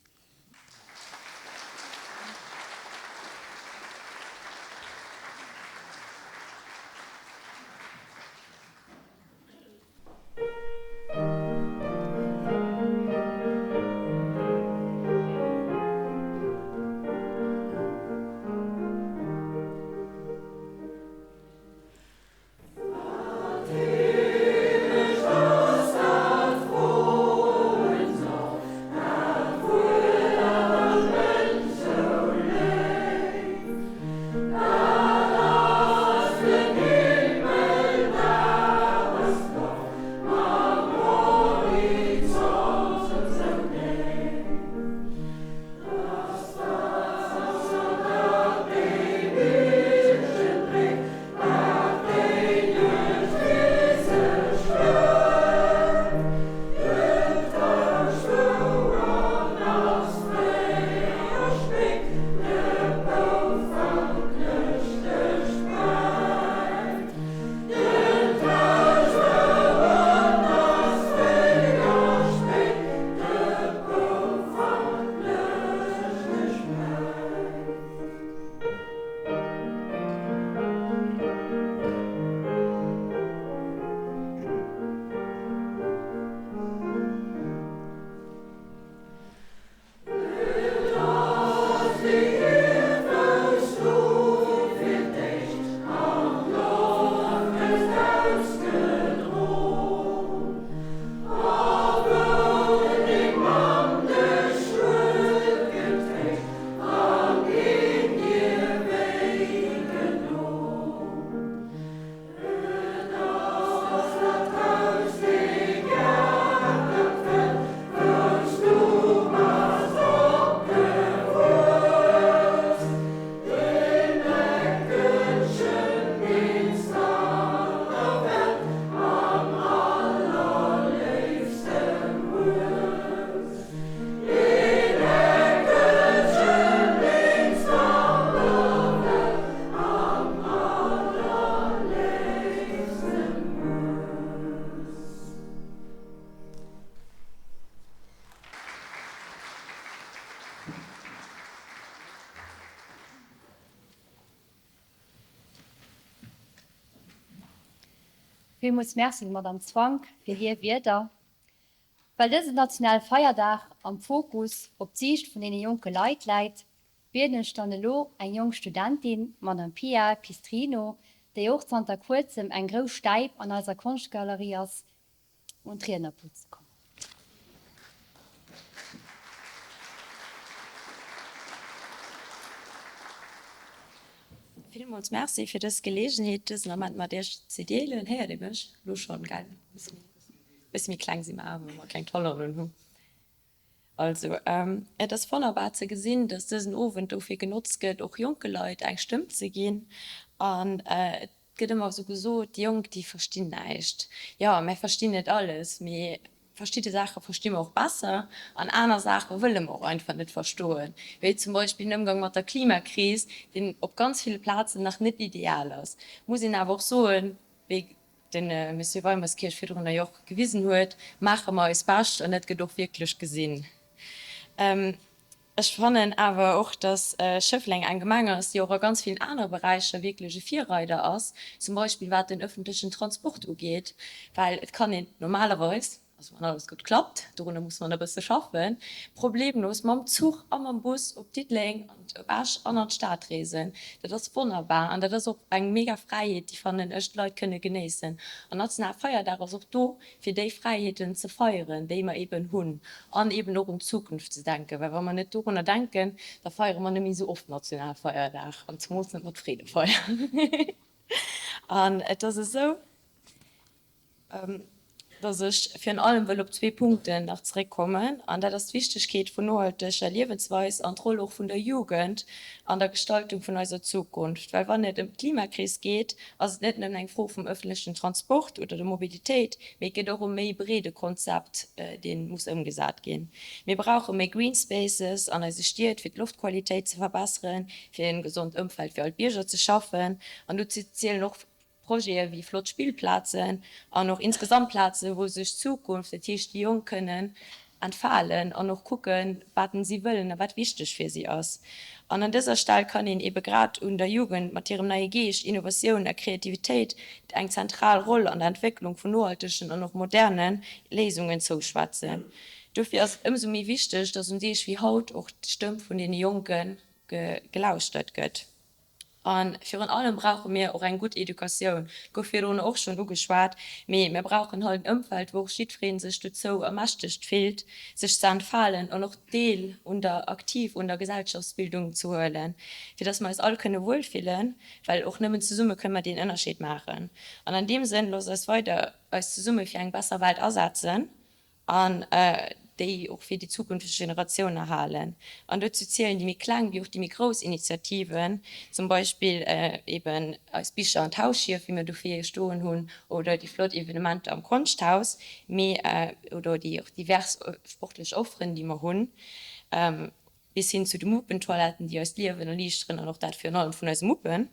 Villmools Merci der Madame Zwank fir hir Wierder. Well dësen nationale Feierdag am Fokus op d'Siicht vun deene jonke Leit läit, bieden ech dann elo eng jonk Studentin, d'Madame Pia Pistrino, déi och zanter kuerzem eng grouss Stäip an eiser Konschtgalerie ass, un d'Riednerpult ze kommen. Villmools Merci fir dës Geleegenheet, dësen Ament mat Iech ze deelen. Héiert ee mech elo schonn, gell? E bësse méi kleng si mer awer, wa mer kleng Tolleren hunn. Also, et ass wonnerbar ze gesinn, dass dësen Owend dofir genotzt gëtt, och jonke Leit eng Stëmm ze ginn. An et gëtt ëmmer esou gesot, déi Jonk, déi verstinn näischt. Jo, mär verstinn net alles, mee verschidde Saache versti mer och besser an aner Saache wëlle mer och einfach net verstoen, wéi zum Beispill den Ëmgang mat der Klimakris, deen op ganz ville Plazen nach net ideal ass. Muss een awer och soen, wéi de Monsieur Weimerskirch virdrunner jo och gewisen huet, maache mer eis Bescht an dat gëtt och wierklech gesinn. Ech fannen awer och, dass Schëffleng eng Gemeng ass, déi och a ganz villen anere Beräicher wierklech e Virreider ass, zum Beispill wat den öffentlechen Transport ugeet, well et kann een normalerweis, also wann alles gutt klappt, dorunner musse mer nach e bësse schaffen, problemlos mam Zuch a mam Bus op Diddeleng an op Esch an an d'Stad reesen. Dat ass wonnerbar an dat ass och eng mega Fräiheet, déi, fannen ech, d'Leit kënne genéissen. An nationale Feierdag ass och do, fir déi Fräiheeten ze feieren, déi mer eben hunn an eben och un d'Zukunft ze denken, well wa mer net dorunner denken, da feiere mer net méi esou oft Nationalfeierdag an zemools net mat Freedefeier. An et ass esou, dass ech virun allem wëll op zwee Punkten nach zeréckkommen, an dat ass d'Wichtegkeet vun nohalteger Liewensweis an d'Roll och vun der Jugend an der Gestaltung vun eiser Zukunft. Well wann et ëm d'Klimakris geet, ass et net nëmmen eng Fro vum öffentlechen Transport oder der Mobilitéit, mee et geet och ëm méi breede Konzept, dee muss ëmgesat ginn. Mir brauche méi Green Spaces an eise Stied, fir d'Loftqualitéit ze verbesseren, fir e gesond Ëmfeld fir all d'Bierger ze schaffen. An dozou zielen och Projete wéi flott Spillplazen an och insgesamt Plazen, wou sech d'Zukunft, dat heescht déi Jonk kënnen entfalen an och kucken, wat si wëllen a wat wichteg fir si ass. An an dëser Stell kann een ebe grad un der Jugend mat hirem neie Geescht, Innovatioun a Kreativitéit eng zentral Roll an der Entwécklung vun nohaltegen an och moderne Léisungen zouschwätzen. Dofir ass et ëmsou méi wichteg, dass un Deeg wéi haut och d'Stëmm vun deene Jonke gelauschtert gëtt. A virun allem brauche mir och eng gutt Educatioun, gouf virdrun och schonn ugeschwat, mee mir brauchen halt en Ëmfeld, wou och jiddweree sech dozou ermächtegt fillt, sech ze entfalen an och Deel un der, aktiv un der Gesellschaftsbildung ze huelen, fir dass mer eis all kënne wuelfillen, well och nëmmen zesumme kënne mer deen Ënnerscheed maachen. An an deem Sënn, loosst eis weider eis zesumme fir eng besser Welt asetzen. an déi och fir déi zukünfteg Generatioun erhalen. An dozou zielen déi méi kleng wéi och déi méi grouss Initiativen, zum Beispill eben eis Bicher an d'Hausschief, wéi mir do vir stoen hunn, oder déi flott Evenementer am Konschthaus, mee oder déi och divers sportlech Offeren, déi mer hunn. Bis hin zu de Muppentoiletten, déi eist Liewen erliichteren an och dat virun allem vun eise Muppen,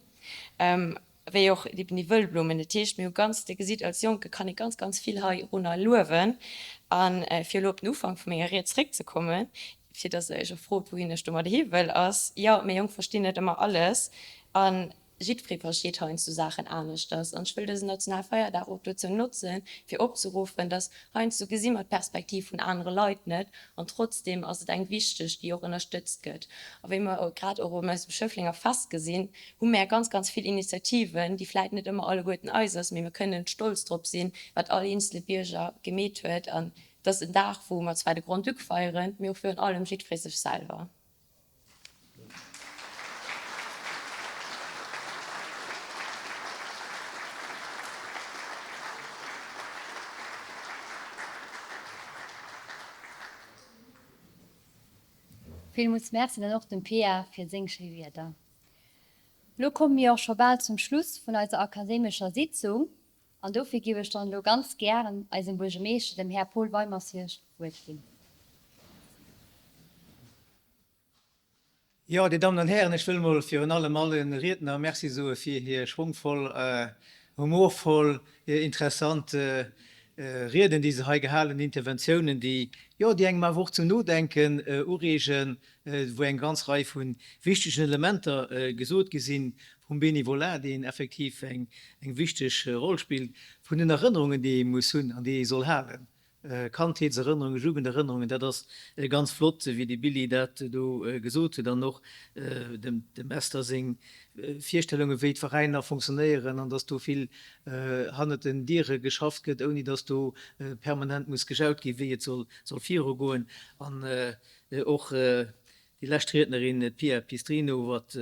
wéi och eben déi Wëllblummen. Dat heescht, mir hu ganz, Dir gesitt, als Jonke kann ee ganz, ganz vill heirunner luewen. A fir elo op den Ufank vu menger Ried zréckzekommen, fir datt Der Iech och frot, wouhin ech domadder hi wëll, ass, Jo, mir Jonk verstinn net ëmmer alles. A Jiddweree versteet heiansdo Saachen aneschters an ech wëll dësen Nationalfeierdag och dozou notzen, fir opzeruffen, dass heiansdo gesi mer d'Perspektiv vun anere Leit net an trotzdeem ass et eng wichteg, déi och ënnerstëtzt gëtt. A wéi mer grad och um eisem Schëfflenger Fest gesinn, hu mär ganz, ganz vill Initiativen, déi vläit net ëmmer alleguerten eis ass, mee mir kënnen stolz drop sinn, wat all eenzele Bierger gemeet huet. An et ass en Dag, wou mer zwar de Grand-Duc feieren, mee och virun allem jiddweree sech selwer. Villmools Merci dann och dem Pia fir seng schéi Wierder. Lo komme mir och scho bal zum Schluss vun eiser akademescher Sitzung an dofir giff ech dann elo ganz gären eisem Buergemeeschter, dem Här Paul Weimerskirch, d'Wuert ginn. Jo, Dir Dammen an Hären, ech wëll mol virun allem alle Riedner Merci soe fir hir schwongvoll, humorvoll, interessant. Rieden, déi se hei gehalen, Interventiounen, déi, jo, déi engem awer och zum Nodenken ureegen, wou eng ganz Rei vu wichtegen Elementer gesot gi sinn, vum Bénévolat, deen effektiv eng wichteg Roll spillt, vun den Erënnerungen, déi ee muss hunn an déi ee soll halen, Kandheetserënnerungen, Jugenderënnerungen, dat ass ganz flott, wéi de Billy dat do gesot huet, an och dem Esther seng Virstellungen, wéi d'Veräiner fonctionnéieren an dass do vill hannert den Diere geschafft gëtt, ouni dass do permanent muss gejaut ginn, wéi et soll virugoen. An och déi lescht Riednerin, d'Pia Pistrino, wat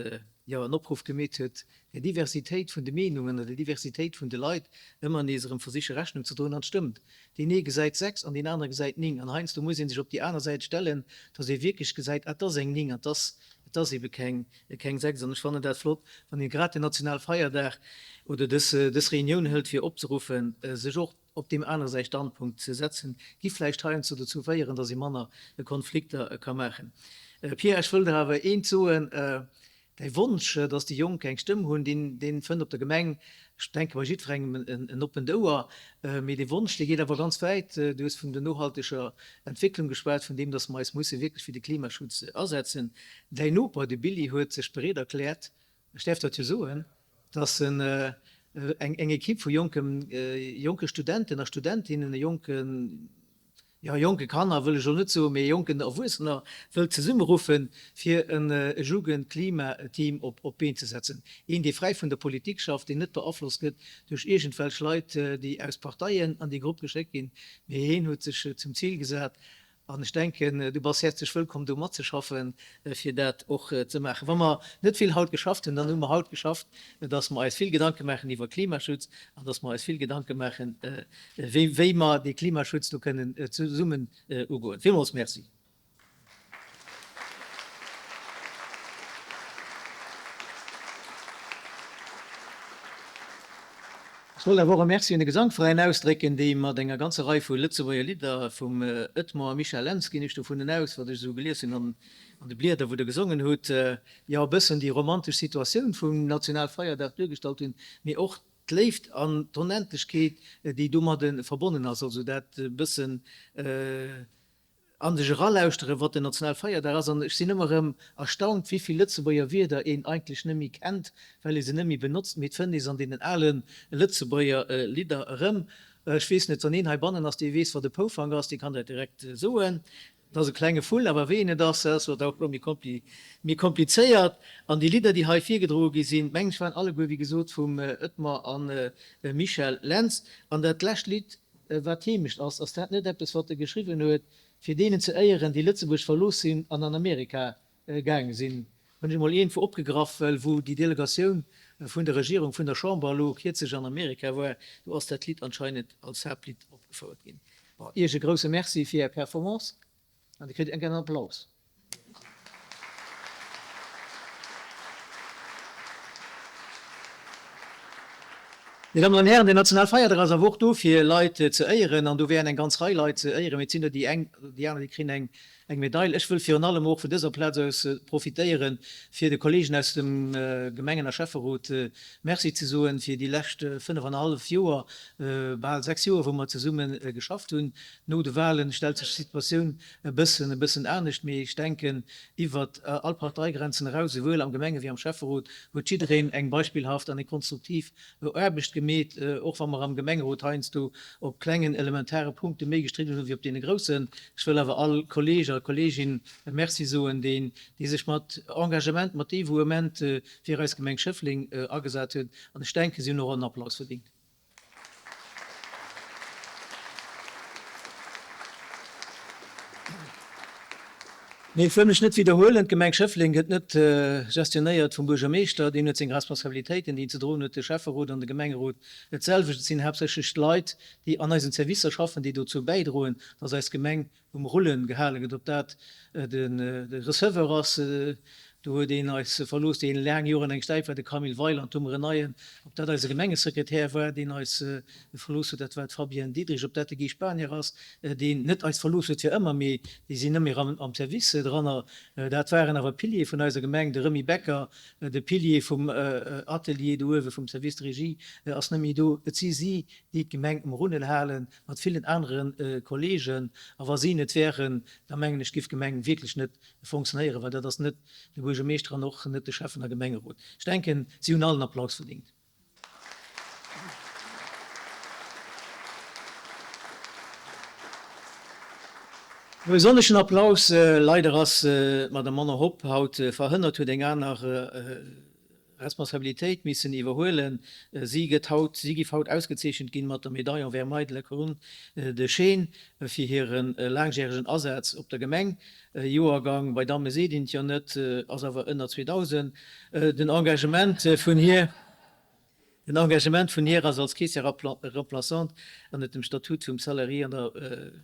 jo en Opruff gemeet huet, der Diversitéit vun de Meenungen an der Diversitéit vun de Leit ëmmer nees erëm versiche Rechnung ze droen. An et stëmmt, deen ee gesäit 6 an deen anere gesäit 9. An heiansdo muss ee sech op déi aner Säit stellen, dass ee wierklech gesäit, ah, et ass eng 9 an et ass, et ass ebe keng, keng 6. An ech fannen dat flott, wann een grad den Nationalfeierdag oder dës, dës Reunioun hëlt, fir opzeruffen, sech och op deem anere säi Standpunkt ze setzen, giff vläicht heiansdo dozou féieren, dass ee manner Konflikter ka maachen. Pierre, ech wëll der awer eent soen, Däi Wonsch, dass déi Jonk eng Stëmm hunn, deen, deen fënnt op der Gemeng, ech denke bei jiddwerengem, en oppent Ouer. Mee dee Wonsch, dee geet awer ganz wäit. Du hues vun der nohalteger Entwécklung geschwat, vun deem, dass mer eis musse wierklech fir de Klimaschutz asetzen. Däin Noper, de Billy, huet sech bereet erkläert, ech däerf dat jo soen, dass en eng eng Equipe vu jonkem, jonke Studenten a Studentinnen, jonken, jo, jonke Kanner wëll ech elo net soen, mee jonken Erwuessener wëllt zesummeruffen, fir e Jugend-Klima-Team op op d'Been ze setzen. Een, dee fräi vun der Politik schafft, deen net beaflosst gëtt duerch iergendwelch Leit, déi aus Parteien an déi Grupp geschéckt ginn, mee heen huet sech zum Zil gesat, An ech denken, du bass häerzlech wëllkomm, do matzeschaffen, fir dat och ze maachen. Wa mer net vill haut geschafft hunn, dann hu mer haut geschafft, dass mer eis vill Gedanke maachen iwwer Klimaschutz an dass mer eis vill Gedanke maachen, wéi mer dee Klimaschutz do kënnen zesummen ugoen. Villmools Merci. Ech wollt awer och e Merci un de Gesangveräin ausdrécken, déi mat enger ganzer Rei vu Lëtzebuerger Lidder vum Edmond a Michel Lentz, ginn ech dovunnen aus, wat ech esou gelies hunn an de Blieder, wou Der gesongen hutt, jo e bëssen déi romantesch Situatioun vum Nationalfeierdag duergestallt hunn, mee och d'Léift an d'Onendlechkeet, déi domadde verbonnen ass, also dat e bëssen a sech eralauschteren, wat den Nationalfeierdag ass. An ech sinn ëmmer erëm erstaunt, wéi vill Lëtzebuerger Wierder een eigentlech net méi kennt, well ee se net méi benotzt, mee et fënnt ee se an deenen ale Lëtzebuerger Lidder erëm. Ech weess net, wann een heibannen ass, dee weess, wat e Poufank ass, dee kann dat direkt soen. Et ass e klenge Vull, awer wéi een et ass, dat ass jo da och elo méi komplizéiert. An déi Lidder, déi hei virgedroe gi sinn, mengen ech, waren alleguer, wéi gesot, vum Oetmar a Michel Lentz. An dat lescht Lidd, Wat Heemecht ass, ass dat net eppes, wat e geschriwwen huet, fir deenen ze éieren, déi Lëtzebuerg verlooss sinn an an Amerika gaange sinn? Hunn ech emol iergendwou opgegraff, well wou déi Delegatioun vun der Regierung, vun der Chamber elo kierzlech an Amerika war, do ass dat Lidd anscheinend als Haaptlidd opgefouert ginn. Bon, Iech e grousse Merci fir Är Performance. An Dir kritt enk en Applaus. Dir Dammen an Hären, den Nationalfeierdag ass awer och do fir Leit ze éieren an do wären eng ganz Rei Leit ze éieren, mee et sinn der déi eng oder déi aner, déi kréien eng eng Medail. Ech wëll virun allem och vun dëser Plaz aus profitéieren, fir de Kollegen aus dem Gemengen a Schäfferot Merci ze soen fir déi lescht 5 an e hallef Joer, bal 6 Joer, wou mer zesumme geschafft hunn. No de Wahlen stellt sech d'Situatioun e bëssen e bëssen anescht, mee ech denken, iwwert all Parteigrenzen eraus, esouwuel am Gemenge wéi am Schäfferot, huet jiddereen eng beispillhaft an eng konstruktiv Aarbecht gemeet, och wa mer am Gemengerot heiansdo op klengen elementare Punkte méi gestridden hunn wéi op deene groussen. Ech wëll awer all Kolleg a Kollegin e Merci soen, deen, dee sech mat Engagement, mat Devouement fir eis Gemeng Schëffleng agesat huet, an ech denken, si hunn och en Applaus verdingt. Mee ech wëll mech net widderhuelen, D'Gemeng Schëffleng gëtt net gestionnéiert vum Buergermeeschter, deen huet seng Responsabilitéiten, déi en ze droen huet, de Schäfferot an de Gemengerot et selwecht. Et sinn haaptsächlech d'Leit, déi an eisen Servicer schaffen, déi dozou bäidroen, datt eis Gemeng um Rullen gehale gëtt, ob dat de Receveur ass. Do huet een eis verlooss, deen laang Joren eng Stäip war, de Camille Weiland. Do hu mer en neien, ob dat eise Gemengesekretär war, deen eis verlooss huet, dat war d'Fabienne Diderich, ob dat de Guy Spanier ass, deen net eis verlooss huet fir ëmmer, mee déi sinn net méi am Service dranner. Dat waren awer Piliere vun eiser Gemeng. De Remy Becker, de Pilier vum Atelier do uewe vum Service de régie, ass net méi do. Et si si, déi d'Gemeng um Runnen halen, mat villen anere Kollegen. A wa si net wären, da mengen ech, giff d'Gemeng wierklech net fonctionnéieren, well dat ass net de Buergermeeschter an och net de Schäffen a Gemengerot. Ech denken, si hunn all en Applaus verdingt. E besonneschen Applaus, leider ass d'Madame Manon Hopp haut verhënnert, huet eng aner Responsabilitéit missen iwwerhuelen. Si gëtt haut, si giff haut ausgezeechent ginn mat der Médaille en vermeil de la Couronne de Chêne fir hire laangjäregen Asaz op der Gemeng. Joergang bei Damme seet een et jo net, ass awer ënner 2000. Den Engagement vun hir. Den Engagement vun hir ass als Caissière remplaçante ënnert dem Statut vum Salarié an der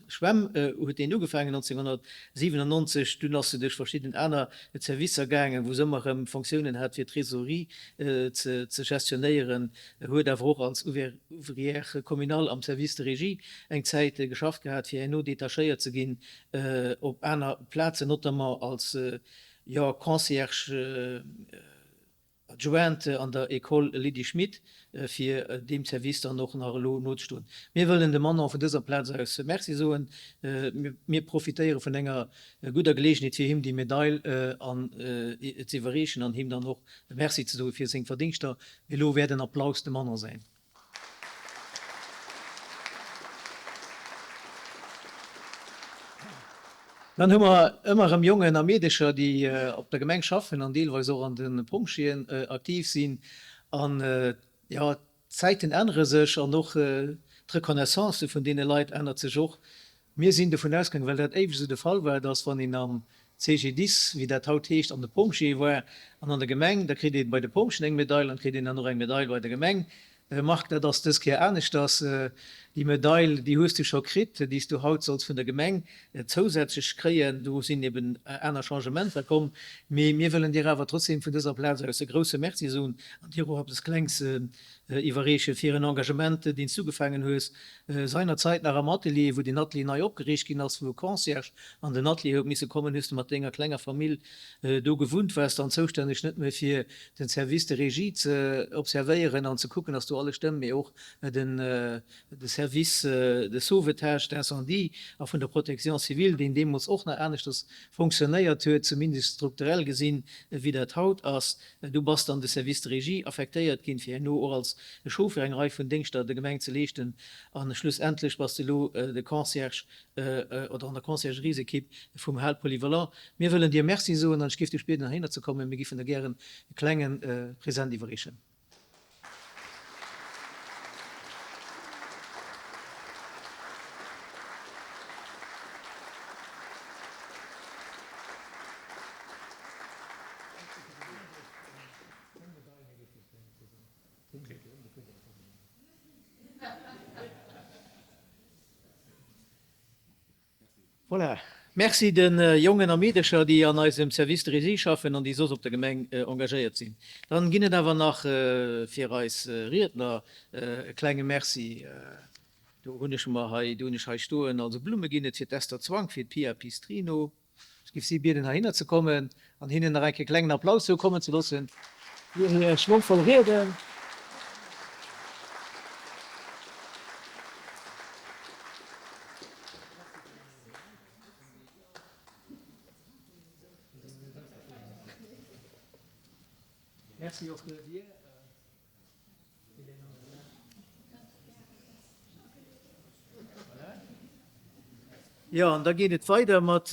Schwämm huet deen ugefaangen 1997. Dunn ass se duerch verschidden aner Zerwisser gaangen, wou se ëmmer erëm Fonctiounen hat fir d'Trésorerie ze gestionnéieren, huet awer och als Ouvrière communale am Service de régie eng Zäit geschafft gehat, fir herno detachéiert ze ginn op aner Plazen, notamment als, jo, Concierge. Adjointe an der École Lydie Schmit, fir deem Service dann och nach elo nozestoen. Mir wëllen dem Manon vun dëser Plaz aus Merci soen. Mir profitéiere vun enger gudder Geleegenheet, fir him déi Medail an ze iwwerreechen an him dann och Merci ze soe fir seng Verdingschter. Mee elo wäert en Applaus dem Manon säin. Dann hu mer ëmmer erëm Jongen a Meedecher, déi op der Gemeng schaffen an deelweis och an de Pompjeeën aktiv sinn. An, jo, d'Zäiten ännere sech an och d'Reconnaissance vun deene Leit ännert sech och. Mir sinn dovun ausgaangen, well dat éiweg esou de Fall war, dass wann een am CGDIS, wéi dat haut heescht, an de Pompjeeë war an an der Gemeng, da kritt ee bei de Pompjeeën eng Medail an kritt een dann och eng Medail bei der Gemeng. Marc, dat ass dës Kéier aneschters. Déi Medail, déi hues du scho kritt, déi s du haut solls vun der Gemeng zousätzlech kréien. Do sinn eben aner Changementer komm. Mee mir wëllen dir awer trotzdem vun dëser Plaz aus e grouse Merci soen an dir och eppes Klengs iwwerreeche fir en Engagement, deen s du ugefaangen hues seinerzeit nach am Atelier, wou den Atelier nei opgeriicht ginn ass, wou e Concierge an den Atelier huet misse kommen, hues de mat denger klenger Famill do gewunnt, waars dann zoustänneg net méi fir den Service de régie ze observéieren an ze kucken, dass do alles stëmmt, mee och den de Service de sauvetage d'incendie a vun der Protection civile, deen deemools och nach aneschters fonctionnéiert huet, zumindest strukturell gesinn, wéi dat haut ass. Du bass dann de Service de régie affektéiert ginn, fir herno och als Chauffeur eng Rei vun Déngschter der Gemeng ze leeschten. A schlussendlech bass de elo de Concierge oder an der Conciergeriesequipe vum Hal Polyvalent. Mir wëllen dir Merci soen an ech géif dech bieden, heihinner ze kommen. Mir giffen der gären e klenge Present iwwerreechen. Voilà. Merci de Jongen a Meedecher, déi an eisem Service de Régie schaffen an déi soss op der Gemeng engagéiert sinn. Dann ginn et awer nach fir eis Riedner e klenge Merci. Do hunn ech mer hei, do hunn ech hei stoen, also Blumme ginn et fir d'Esther Zwank, fir d'Pia Pistrino. Ech géif si bieden heihinner ze kommen an hinnen nach eng Kéier klengen Applaus zoukommen ze loossen fir hir schwongvoll Rieden. Merci och dir. Jo, an da geet et weider mat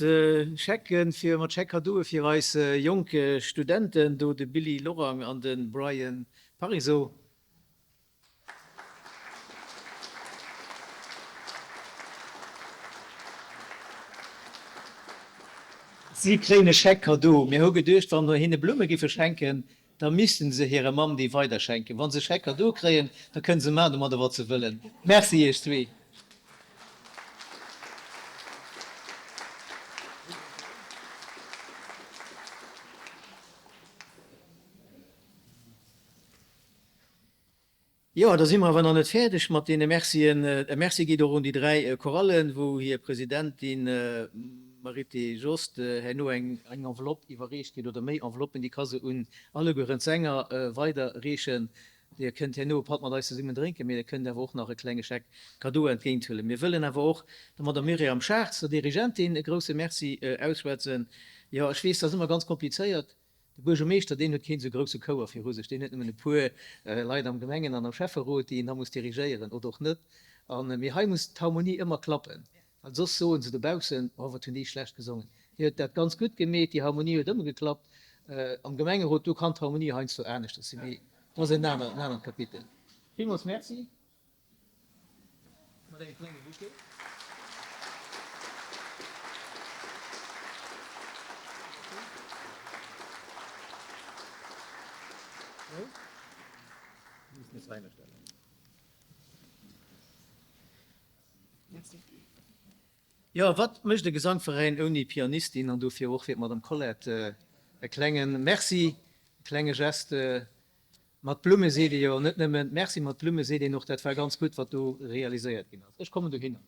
Schecken, fir mat Chèque-cadeaue fir eis jonk Studenten, do de Billy Lorang an de Brian Parisot. Si kréien e Chèque cadeau. Mir hu geduecht, wa mer hinne Blumme giffe schenken, da missten se hirer Mamm déi weiderschenken. Wa se Chèque cadeau kréien, da kënne se maachen domadder, wat se wëllen. Merci iech zwee. Jo, da si mer awer nach net fäerdeg mat deene Mercien. E Merci geet och un déi 3 Chorallen, wou hir Presidentin Marité Jost herno eng Enveloppe iwwerreecht kritt, oder méi Enveloppen, déi ka se un allegueren d'Sänger weiderreechen. Dir kënnt herno e Patt mat eis zesummen drénken, mee der kënnt awer och nach e klenge Scheck Cadeau entgéinthuelen. Mir wëllen awer och der Madame Myriam Schartz, der Dirigentin, e grousse Merci ausschwätzen. Jo, ech weess, dat ass ëmmer ganz komplizéiert. De Buergermeeschter, deen huet keen esou grousse Chouer viru sech, deen huet nëmmen e puer Leit am Gemengen an am Schäfferot, déi en da muss dirigéieren oder och net. An, mee hei muss d'Harmonie ëmmer klappen, well soss soen se dobaussen, Oh, wat hunn déi schlecht gesongen. Dir huet dat ganz gutt gemeet, déi Harmonie huet ëmmer geklappt. Am Gemengerot, do kann d'Harmonie heiansdo aneschters sinn, mee dat ass en anert Kapitel. Villmools Merci. Mat engem klenge Bouquet. Jo, wat mécht e Gesangveräin ouni Pianistin? An dofir och fir d'Madame Colette e klenge Merci, e klenge Geste. Mat Blumme seet ee jo net nëmmen Merci, mat Blumme seet een och, dat war ganz gutt, wat do realiséiert ginn ass. Ech kommen dohinner.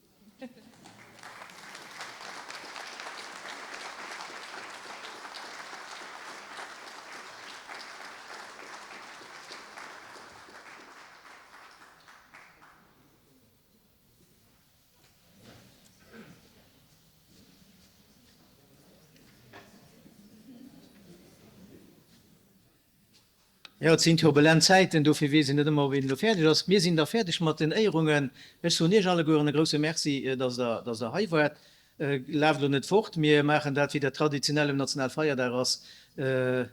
Jo, et sinn turbulent Zäiten, dofir weess een net ëmmer, ob een elo fäerdeg ass. Mir sinn da fäerdeg mat den Éierungen. Ech soen Iech allegueren e grouse Merci, dass Der, dass Der hei waart. Laaft elo net fort, mir maachen dat, wéi dat traditionell um Nationalfeierdag ass, de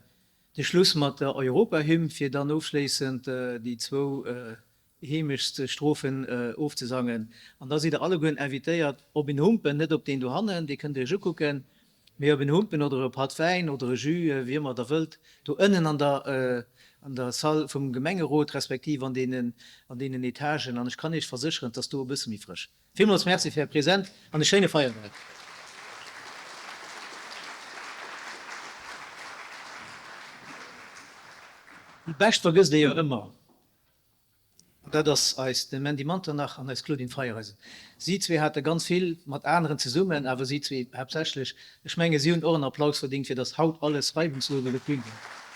Schluss mat der Europahymn, fir dann ofschléissend déi zwou Heemechtsstrofen ofzesangen. An da sidd der allegueren invitéiert op en Humpen, net op deen dohannen, dee kënnt der iech ukucken, mee op en Humpen oder e Patt Wäin oder e Jus, wéi ëmmer der wëllt, do ënnen an der an der Salle vum Gemengerot, respektiv an deenen an deenen Etagen. An ech kann iech versécheren, 't ass do e bësse méi frësch. Villmools Merci fir är Präsenz an e schéine Feierdag. Déi Bescht vergësst ee jo ëmmer. An dat ass eis de Mandy Manternach an eis Claudine Feiereisen. Si zwee hate ganz vill mat aneren zesummen, awer si zwee haaptsächlech. Ech menge si hunn och en Applaus verdingt, fir datt haut alles reiwungslos iwwer d'Bün goung.